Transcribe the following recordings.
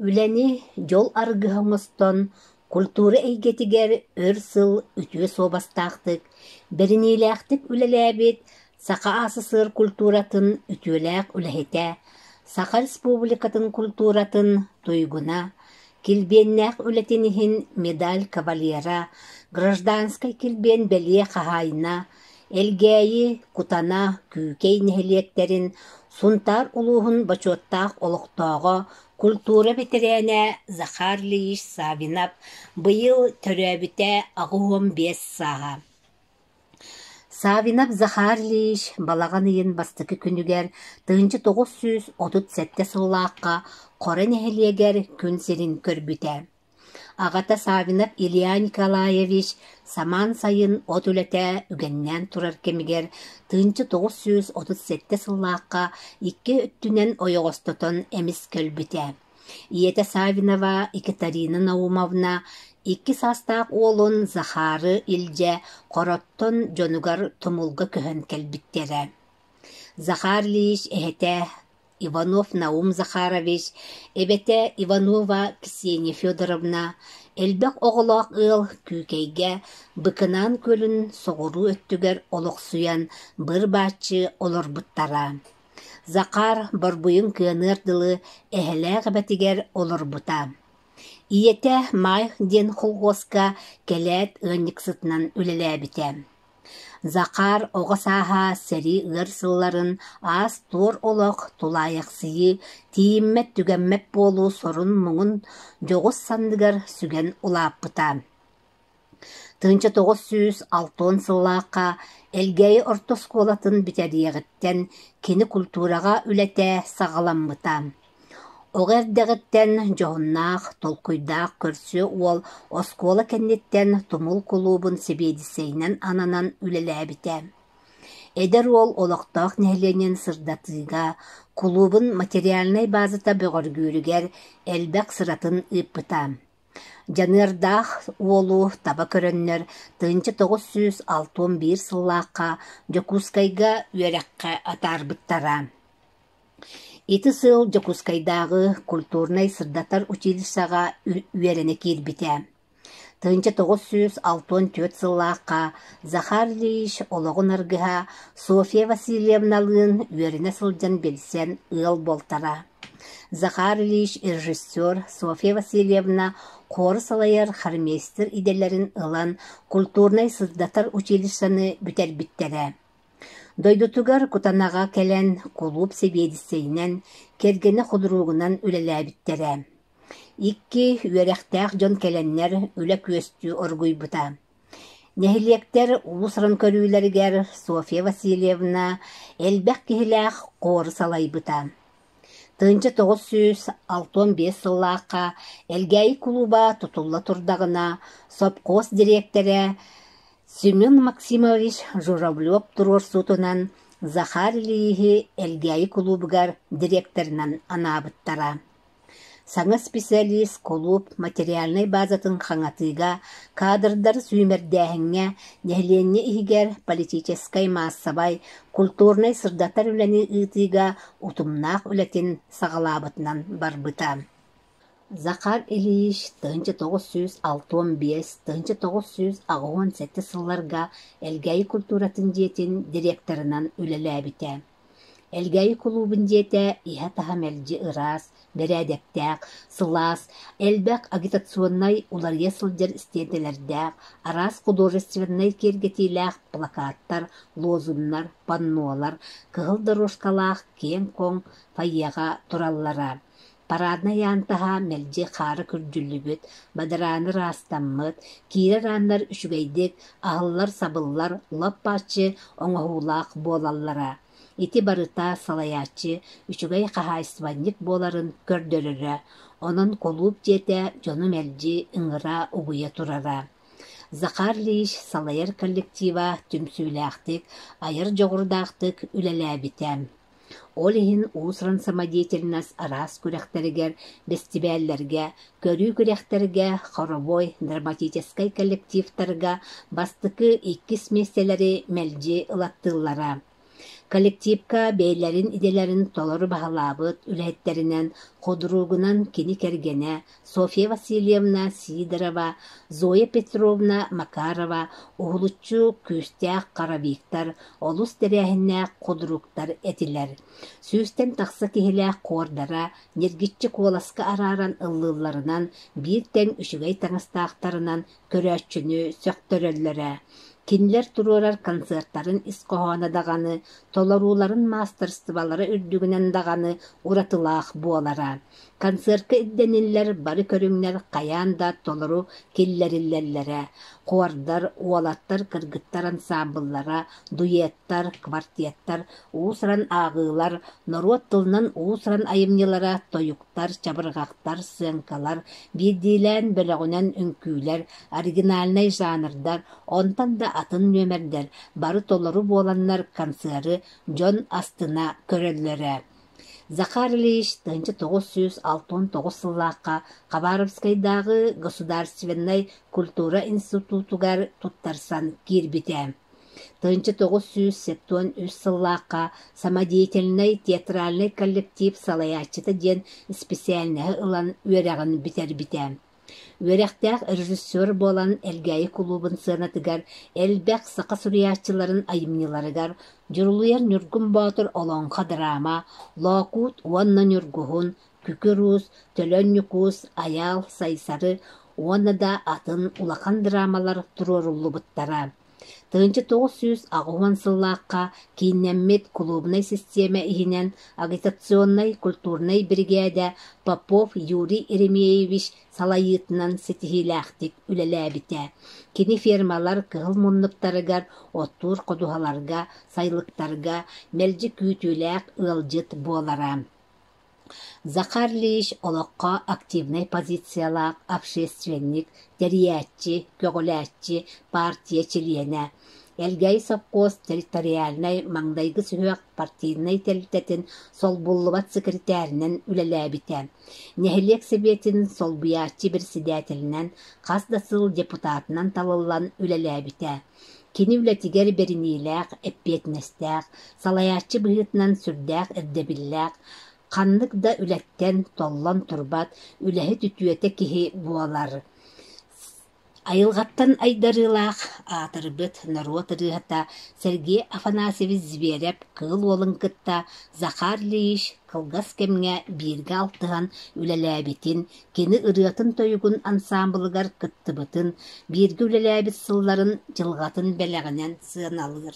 Үлэни дьол аргыһа оҥостон, культура эйгэтигэр өр сыл үтүө суобастаахтык, бэриниилээхтик үлэлээбит Саха АССР культуратын үтүөлээх үлэһитэ, Саха Республикатын культуратын туйгуна, килбиэннээх үлэтин иһин медаль кавалера, гражданскай килбиэн бэлиэ хаһаайына, Элгээйи, Кутана, Күүкэй нэһилиэктэрин Сунтаар улууһун бочуоттаах олохтооҕо, культура бэтэрээнэ Захар Ильич Саввинов быйыл төрөөбүтэ 85 сааһа. Саввинов Захар Ильич балаҕан ыйын бастакы күнүгэр 1937 сыллаахха Хоро нэһилиэгэр күн сирин көрбүтэ. Аҕата Саввинов Илья Николаевич самаан сайын от үлэтэ үгэннээн турар кэмигэр 1937 сыллаахха икки өттүнэн ойоҕостотон эмискэ өлбүтэ. Ийэтэ Саввинова Екатерина Наумовна икки саастаах уолун Захары илдьэ Хороттон дьонугар Тумулга көһөн кэлбиттэрэ. Захар Ильич эһэтэ Иванов Наум Захарович, эбэтэ Иванова Ксения Федоровна элбэх оҕолоох ыал Күүкэйгэ Быкынаан күөлүн соҕуруу өттүгэр олохсуйан быр-бааччы олорбуттара. Захар борбуйун кыаныар дылы эһэлээх эбэтигэр олорбута. Ийэтэ Маай диэн колхуоска кэлээт ыанньыксытынан үлэлээбитэ. Захар оҕо сааһа сэрии ыар сылларын аас-туор олох, тулаайахсыйыы, тиийиммэт-түгэммэт буолуу сорун-муҥун дьоҕус санныгар сүгэн улааппыта. 1960 сыллаахха Элгээйи орто оскуолатын бүтэриэҕиттэн кини культураҕа үлэтэ саҕаламмыта. Оҕо эрдэҕиттэн дьоһуннаах, толкуйдаах көрсүө уол оскуола кэнниттэн Тумул кулуубун сэбиэдиссэйинэн ананан үлэлээбитэ. Эдэр уол олохтоох нэһилиэнньэни сырдатыыга, кулуубун материальнай базата бөҕөргүүрүгэр элбэх сыратын ыыппыта. Дьаныардаах уолу таба көрөннөр 1961 сыллаахха Дьокуускайга үөрэххэ атаарбыттара. Ити сыл Дьокуускайдааҕы культурнай-сырдатар училищеҕа үөрэнэ киирбитэ. 1964 сыллаахха Захар Ильич олоҕун аргыһа Софья Васильевналыын үөрэнэ сылдьан билсэн ыал буолтара. Захар Ильич режиссер Софья Васильевна хуору салайар хормейстер идэлэрин ылан культурнай-сырдатар училищены бүтэрбиттэрэ. Дойдутугар Кутанаҕа кэлэн кулууп сэбиэдиссэйинэн, кэргэнэ худругунан үлэлээбиттэрэ. Икки үөрэхтээх дьон кэлэннэр үлэ күөстүү оргуйбута. Нэһилиэктэр уус-уран көрүүлэригэр Софья Васильевна элбэх киһилээх хуору салайбыта. 1965 сыллаахха Элгээйи кулууба тутулла турдаҕына, сопхуос дириэктэрэ Семен Максимович Журавлев туруорсуутунан Захар Ильиһи Элгээйи кулуубугар директорынан анаабыттара. Саҥа специалист кулууп материальнай базатын хаҥатыыга, кадрдары сүүмэрдээһиҥҥэ, нэһилиэнньэ иһигэр политическай-маассабай, культурнай-сырдатар үлэни ыытыыга утумнаах үлэтин саҕалаабытынан барбыта. Захар Ильич 1965 1987 сылларга Элгээйи культуратын дьиэтин директорынан үлэлээбитэ. Элгээйи кулуубун дьиэтэ иһэ-таһа мэлдьи ыраас, бэрээдэктээх, сылаас, элбэх агитационнай уларыйа сылдьар истиэндэлэрдээх, араас художественнай киэргэтиилээх плакаттар, лозуннар, паннолар, кыһыл дорожкалаах киэҥ-куоҥ фойеҕа тураллара. Параднай аан таһа мэлдьи хаара күрдьүллүбүт, бадарааны ыраастаммыт, киирэр ааннар үчүгэйдик аһыллар-сабыллар лоп-бааччы оҥоһуулаах буолаллара. Ити барыта салайааччы үчүгэй хаһаайыстыбанньык буоларын көрдөрөрө, онон кулууп дьиэтэ дьону мэлдьи ыҥыра-угуйа турара. Захар Ильич салайар коллектива түмсүүлээхтик, айар дьоҕурдаахтык үлэлээбитэ. Ол иһин уус-уран самодеятельность араас күрэхтэригэр, бэстибээллэргэ, көрүү күрэхтэргэ, хоровой, драматическай коллективтарга бастакы, иккис миэстэлэри мэлдьи ылаттыыллара. Коллективка бэйэлэрин идэлэрин толору баһылаабыт үлэһиттэринэн худругунан кини кэргэнэ Софья Васильевна Сидорова, Зоя Петровна Макарова уһулуччу күүстээх хоровиктар, олус тэрээһиннээх худруктар этилэр. Сүүстэн тахса киһилээх хуордара ньиргиччи куоласка арааран ыллыылларынан, биир тэҥ үчүгэй таҥастаахтарынан көрөөччүнү сөхтөрөллөрө. Кинилэр туруорар концертарын ис хоһооно даҕаны, толорууларын маастарыстыбалара үрдүгүнэн даҕаны уратылаах буолара. Концертка ирдэниллэр бары көрүҥнэр хайаан да толору киллэриллэллэрэ: хуордар, уолаттар, кыргыттар ансаамбыллара, дуэттар, квартеттар, уус-уран ааҕыылар, норуот тылынан уус-уран айымньылара, тойуктар, чабырҕахтар, сыаҥкалар, биирдиилээн бөлөҕүнэн үҥкүүлэр, оригинальнай жанрдар, онтон да атын нүөмэрдэр бары толору буоланнар концеры дьон астына көрөллөрө. Захар Ильич 1969 сыллаахха Хабаровскайдааҕы государственнай культура институтугар туттарсан киирбитэ. 1973 сыллаахха самодеятельнай театральнай коллектив салайааччыта диэн специальноһы ылан үөрэҕин бүтэрбитэ. Үөрэхтээх режиссер буолан Элгээйи кулуубун сыанатыгар элбэх саха суруйааччыларын айымньыларыгар Дьурулуйар Ньургун Боотур олоҥхо-драма, Лоокуут уонна Ньургуһун, Күкүр Уус, Төлөн Ньукуус, Айаал, Сайсары уонна да атын улахан драмалар туруоруллубуттара. 1980 сыллаахха кииннэммит кулуубунай систиэмэ иһинэн агитационнай-культурнай биригээдэ Попов Юрий Еремеевич салайыытынан ситиһиилээхтик үлэлээбитэ. Кини фермалар кыһыл муннуктарыгар, оттуур ходуһаларга, сайылыктарга мэлдьи күүтүүлээх ыалдьыт буолара. Захар Ильич олоххо активнай позициялаах общественник, тэрийээччи, көҕүлээччи, партия чилиэнэ. Элгээйи сопхуос территориальнай маҥнайгы сүһүөх партийнай тэрилтэтин солбуллубат секретарынан үлэлээбитэ. Нэһилиэк сэбиэтин солбуйааччы председателинэн хас да сыл депутатынан талыллан үлэлээбитэ. Кини үлэтигэр бэриниилээх, эппиэтинэстээх, салайааччы быһыытынан сүрдээх ирдэбиллээх, ханнык да үлэттэн толлон турбат үлэһит үтүөтэ киһи буолар. Айылҕаттан айдарыылаах аатырбыт норуот ырыаһыта Сергей Афанасьевич Зверев-Кыыл Уолун кытта Захар Ильич кылгас кэмҥэ бииргэ алтыһан үлэлээбитин, кини ырыатын-тойугун ансаамбылыгар кыттыбытын, бииргэ үлэлээбит сылларын дьылҕатын бэлэҕинэн сыаналыыр.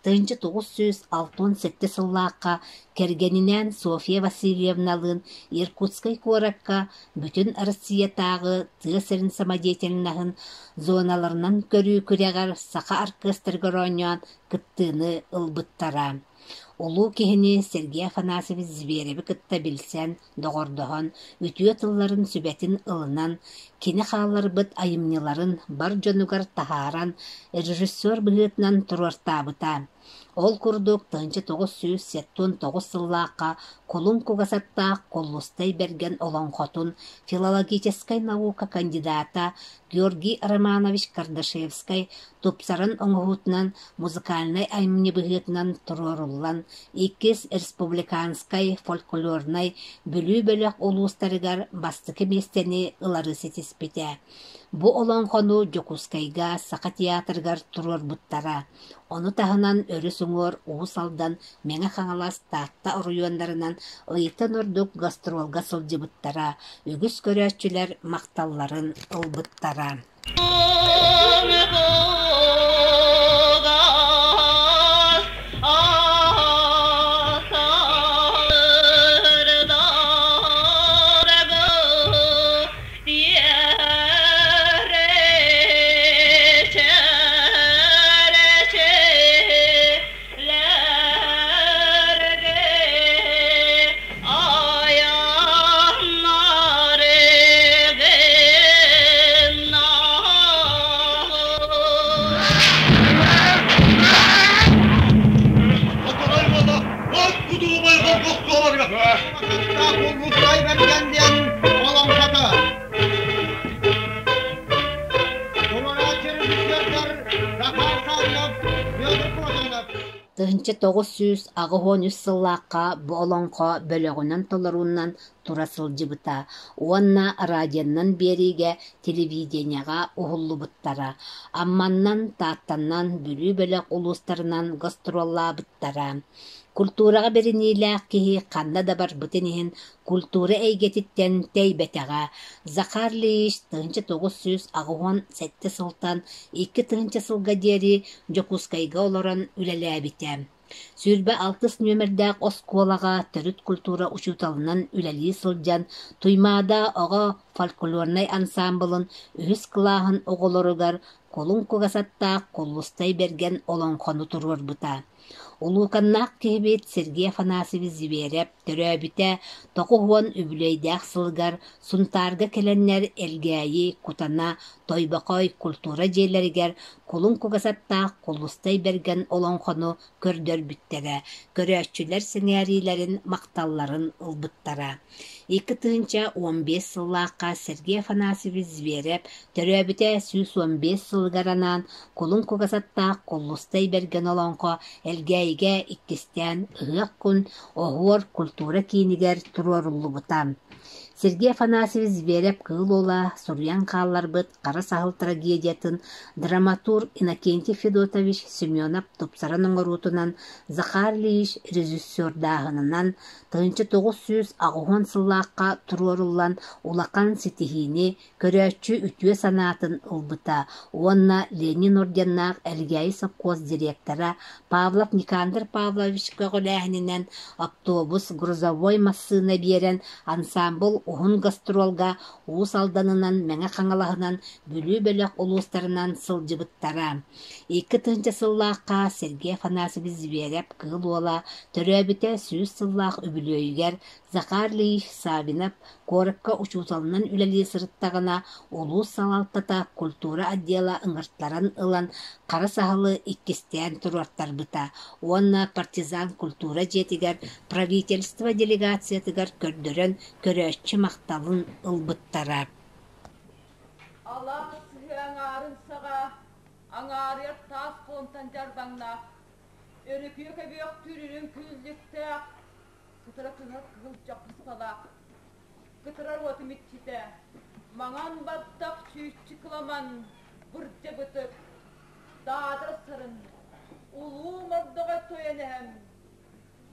1967 сыллаахха кэргэнинээн Софья Васильевналыын Иркутскай куоракка Бүтүн Россиятааҕы тыа сирин самодеятельноһын зоналарынан көрүү күрэҕэр саха оркестрыгар оонньоон кыттыыны ылбыттара. Улуу киһини Сергей Афанасьевич Звереви кытта билсэн, доҕордоһон, үтүө тылларын сүбэтин ылынан, кини хаалларбыт айымньыларын бар дьонугар таһааран, режиссер быһыытынан туруортаабыта. Ол курдук 1979 сыллаахха Кулун кугас аттаах Куллустай Бэргэн олоҥхотун филологическай наука кандидата Георгий Романович Кардашевскай тупсаран оҥоһуутунан музыкальнай айымньы быһыытынан туруоруллан, иккис республиканскай фольклорнай Бүлүү бөлөх улуустарыгар бастакы миэстэни ылары ситиспитэ. Бу олоҥхону Дьокуускайга Саха театрыгар туруорбуттара. Ону таһынан өрүс уҥуор Уус Алдан, Мэҥэ Хаҥалас, Таатта оройуоннарынан ыйтан ордук гастролга сылдьыбыттара, үгүс көрөөччүлэр махталларын ылбыттара. 1983 сыллаахха бу олоҥхо бөлөҕүнэн толоруунан тура сылдьыбыта уонна радионан биэриигэ телевидениеҕа уһуллубуттара, Амманнан, Тааттанан, Бүлүү бөлөх улуустарынан гастроллаабыттара. Культураҕа бэриниилээх киһи ханна да барбытын иһин культура эйгэтиттэн тэйбэтэҕэ. Захар Ильич 1987 сылтан 2000 сылга диэри Дьокуускайга олорон үлэлээбитэ. 26 нүөмэрдээх оскуолаҕа төрүт культура учууталынан үлэлии сылдьан Туймаада оҕо фольклорнай ансаамбылын үһүс кылааһын оҕолоругар Кулун кугас аттаах Куллустай Бэргэн олоҥхону туруорбута. Улууканнаах киһибит Сергей Афанасьевич Зверев төрөөбүтэ 90 үбүлүөйдээх сылыгар Сунтаарга кэлэннэр Элгээйи, Кутана, Тойбохой культура дьиэлэригэр Кулун кугас аттаах Куллустай Бэргэн олоҥхону көрдөрбүттэрэ, көрөөччүлэр сэҥээриилэрин, махталларын ылбыттара. 2015 сыллаахха Сергей Афанасьевич Зверев төрөөбүтэ 115 сылыгар анаан Кулун кугас аттаах Куллустай Бэргэн олоҥхо Элгээйигэ иккистээн ыһыах күн Оһуор культура киинигэр туруоруллубута. Сергей Афанасьевич Зверев-Кыыл Уола суруйан хаалларбыт Хара саһыл трагедиятын драматург Иннокентий Федотович Семенов тупсаран оҥоруутунан Захар Ильич режиссердааһынынан 1980 сыллаахха туруоруллан улахан ситиһиини, көрөөччү үтүө санаатын ылбыта уонна Ленин орденнаах Элгээйи сопхуос директора Павлов Никандр Павлович көҕүлээһининэн автобус, грузовой массыына биэрэн ансаамбыл уһун гастролга Уус Алданынан, Мэҥэ Хаҥалаһынан, Бүлүү бөлөх улуустарынан сылдьыбыттара. 2000 сыллаахха Сергей Афанасьевич Зверев-Кыыл Уола төрөөбүтэ 100 сыллаах үбүлүөйүгэр Захар Ильич Саввинов куоракка учууталынан үлэлии сырыттаҕына улуус салалтата культура отдела ыҥыртаран ылан хара саһылы иккистээн туруортарбыта уонна партизан культура дьиэтигэр правительство делегациятыгар көрдөрөн көрөөччү махталын ылбыттара. Алаас сыһыы аҥаарын саҕа аҥаарыйар таас холумтан дьарбаҥнаах, өрүкүйэ көбүөхтүүр үрүҥ күүллүктээх, кытара кыһыл кыһыл дьаппыспалаах, кытарар уотум иччитэ, маҥан баттах чүүччү кыламан, бырдьа бытык, даадара сарын, улуу мордоҕой тойон эһэм,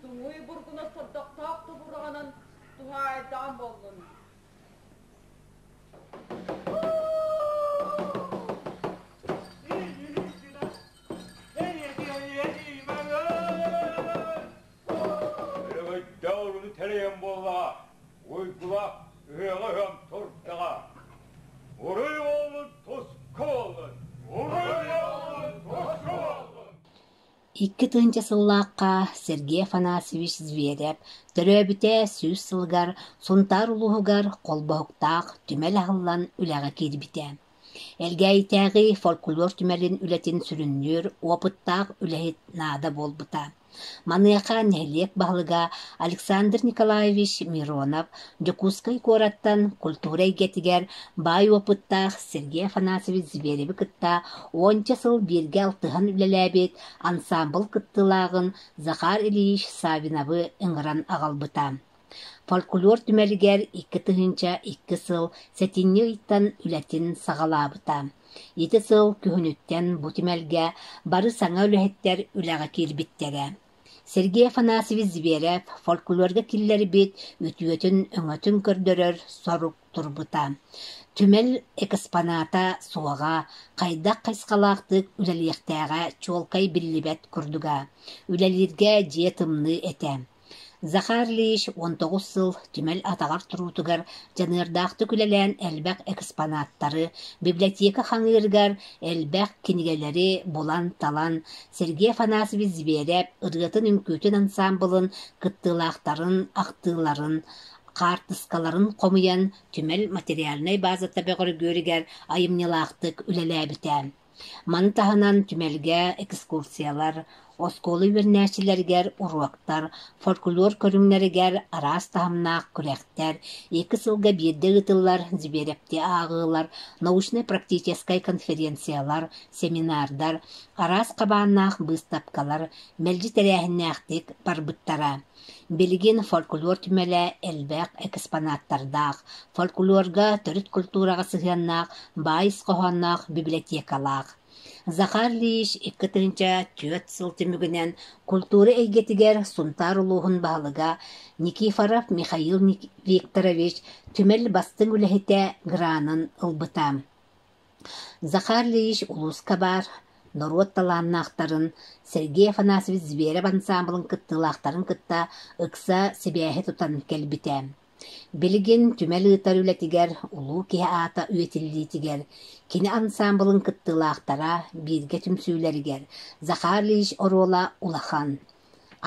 туҥуй бургуна сордохтоох тобуруҕанан туһаайдаҕым буоллун. Өрөгөйдөөх тэрийэн буоллаҕа, уйгулаах ыһыаҕа ыһыам турдаҕа. Уруй буоллун, туску буоллун! Уруй буоллун, туску буоллун! 2000 сыллаахха Сергей Афанасьевич Зверев төрөөбүтэ 100 сылыгар Сунтаар улууһугар холбоһуктаах түмэл аһыллан үлэҕэ киирбитэ. Элгээйитээҕи фольклор түмэлин үлэтин сүрүннүүр опыттаах үлэһит наада буолбута. Маныаха нэһилиэк баһылыга Александр Николаевич Миронов Дьокуускай куораттан культура эйгэтигэр баай опыттаах Сергей Афанасьевич Звереви кытта уонча сыл бииргэ алтыһан үлэлээбит ансаамбыл кыттыылааҕын Захар Ильич Саввиновы ыҥыран аҕалбыта. Фольклор түмэлигэр 2002 сыл сэтинньи ыйтан үлэтин саҕалаабыта. Ити сыл күһүнүттэн бу түмэлгэ бары саҥа үлэһиттэр үлэҕэ киирбиттэрэ. Сергей Афанасьевич Зверев фольклорга киллэрбит үтүөтүн-өҥөтүн көрдөрөр сорук турбута. Түмэл экспоната суоҕа, хайдах хайысхалаахтык үлэлиэхтээҕэ чуолкай биллибэт курдуга. Үлэлииргэ дьиэ тымныы этэ. Захар Ильич 19 сыл түмэл атаҕар туруутугар дьаныардаахтык үлэлээн элбэх экспонаттары, библиотека хаҥыырыгар элбэх кинигэлэри булан-талан, Сергей Афанасьевич Зверев ырыатын-үҥкүүтүн ансаамбылын кыттыылаахтарын ахтыыларын, хаартыскаларын хомуйан түмэл материальнай базата бөҕөргүүрүгэр айымньылаахтык үлэлээбитэ. Маны таһынан түмэлгэ экскурсиялар, Оскуола үөрэнээччилэригэр уруоктар, фольклор көрүҥнэригэр араас таһымнаах күрэхтэр, икки сылга биирдэ ыытыллар Зверевти ааҕыылар, научнай-практическай конференциялар, семинардар, араас хабааннаах быыстапкалар мэлдьи тэрээһиннээхтик барбыттара. Билигин фольклор түмэлэ элбэх экспонаттардаах, фольклорга, төрүт культураҕа сыһыаннаах баай ис хоһоонноох библиотекалаах. Захар Ильич 2004 сыл түмүгүнэн культура эйгэтигэр Сунтаар улууһун баһылыга Никифоров Михаил Викторович түмэл бастыҥ үлэһитэ гранын ылбыта. Захар Ильич улууска баар норуот талааннаахтарын Сергей Афанасьевич Зверев ансаамбылын кыттыылаахтарын кытта ыкса сибээһи тутан кэлбитэ. Билигин түмэл ыытар үлэтигэр улуу киһи аата үйэтиллиитигэр, кини ансаамбылын кыттыылаахтара бииргэ түмсүүлэригэр Захар Ильич оруола улахан.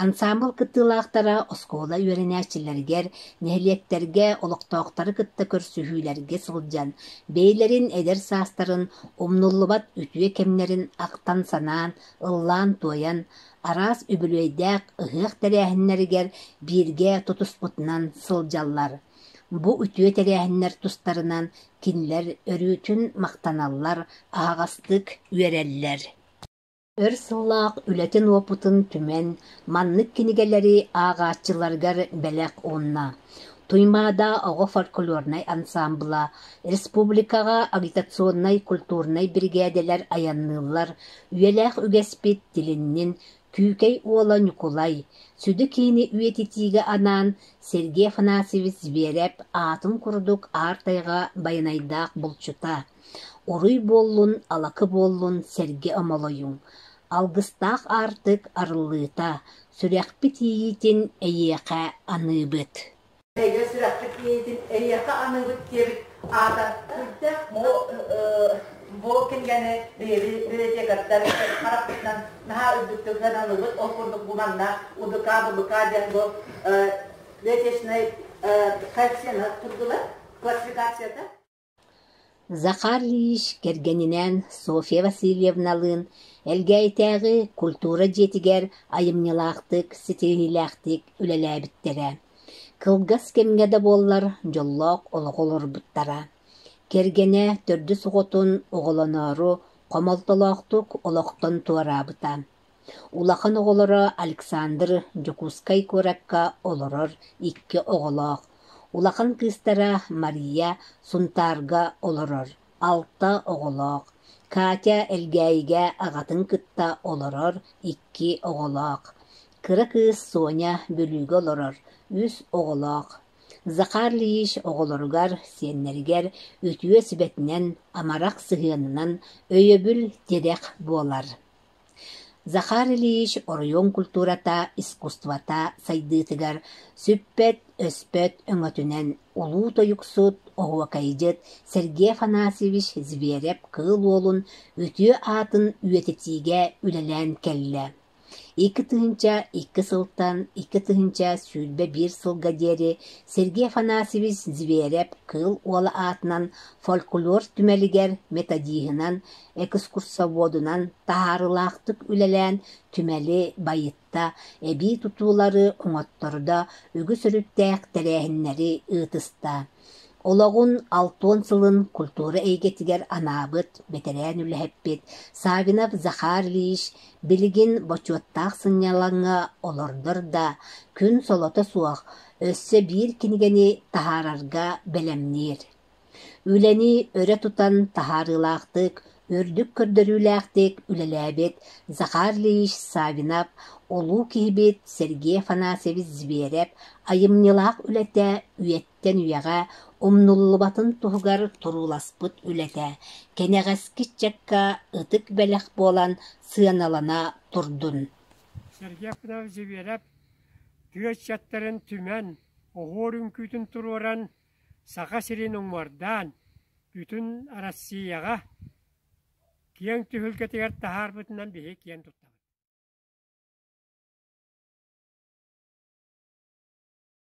Ансаамбыл кыттыылаахтара оскуола үөрэнээччилэригэр, нэһилиэктэргэ олохтоохтору кытта көрсүһүүлэргэ сылдьан, бэйэлэрин эдэр саастарын, умнуллубат үтүө кэмнэрин ахтан-санаан, ыллаан-туойан, араас үбүлүөйдээх ыһыах тэрээһиннэригэр бииргэ тутуспутунан сылдьаллар. Бу үтүө тэрээһиннэр тустарынан кинилэр өрүүтүн махтаналлар, аһаҕастык үөрэллэр. Өр сыллаах үлэтин уопутун түмэн, маннык кинигэлэри ааҕааччыларыгар бэлэх уунна. Туймаада оҕо фольклорнай ансаамбыла, республикаҕа агитационнай-культурнай биригээдэлэр айанныыллар, үйэлээх үгэспит тилиннин Күүкэй уола Ньукулай, сүдү киһини үйэтитиигэ анаан Сергей Афанасьевич Зверев аатын курдук аар тайҕа байанайдаах булчута, Уруй буоллун, алакы буоллун сэргэ омолойуҥ, алгыстаах аартык арыллыыта, сүрэхпит иэйиитин эйиэхэ аныыбыт. Эйгэ сүрэхпит иэйиитин эйиэхэ аныыбыт диэбит аата сүрдээх бу бу кинигэни биһиги библиотекардар харахпытынан наһаа үрдүктүк сыаналыыбыт. Ол курдук бу манна УДК, ББК диэн бу библиотечнай коэффициена турдулар, классификацията. Захар Ильич кэргэнинээн Софья Васильевналыын Элгээйитээҕи культура дьиэтигэр айымньылаахтык, ситиһиилээхтик үлэлээбиттэрэ. Кылгас кэмҥэ да буоллар дьоллоох олоҕу олорбуттара. Кэргэнэ төрдүс оҕотун оҕолоноору хомолтолоохтук олохтон туораабыта. Улахан оҕолоро Александр Дьокуускай куоракка олорор икки оҕолоох, улахан кыыстара Мария Сунтаарга олорор, алта оҕолоох, Катя Элгээйигэ аҕатын кытта олорор икки оҕолоох, кыра кыыс Соня Бүлүүгэ олорор, үс оҕолоох. Захар Ильич оҕолоругар, сиэннэригэр үтүө сүбэтинэн, амарах сыһыанынан өйөбүл, тирэх буолар. Захар Ильич оройуон культурата, искусствота сайдыытыгар сүппэт-өспөт өҥөтүнэн улуу тойуксут, оһуокайдьыт Сергей Афанасьевич Зверев-Кыыл Уолун үтүө аатын үйэтитиигэ үлэлээн кэллэ. 2002 сылтан 2021 сылга диэри Сергей Афанасьевич Зверев-Кыыл Уола аатынан фольклор түмэлигэр методиһынан, экскурсоводунан таһаарыылаахтык үлэлээн түмэли байытта, эбии тутуулары оҥоттордо, үгүс өрүттээх тэрээһиннэри ыытыста. Олоҕун алтыан сылын культура эйгэтигэр анаабыт бэтэрээн үлэһиппит Саввинов Захар Ильич билигин бочуоттаах сынньалаҥҥа олордор да, күн солото суох, өссө биир кинигэни таһаарарга бэлэмниир. Үлэни өрө тутан таһаарыылаахтык, үрдүк көрдөрүүлээхтик үлэлээбит Захар Ильич Саввинов улуу киһибит Сергей Афанасьевич Зверев айымньылаах үлэтэ үйэттэн үйэҕэ умнуллубатын туһугар турууласпыт үлэтэ кэнэҕэски ыччакка ытык бэлэх буолан сыаналана турдун. Сергей Афанасьевич Зверев тыа ыччаттарын түмэн, оһуор үҥкүүтүн туруоран Саха сирин уҥуордаан, бүтүн Россияҕа киэҥ түһүлгэтигэр таһаарбытынан биһиги киэн туттабыт.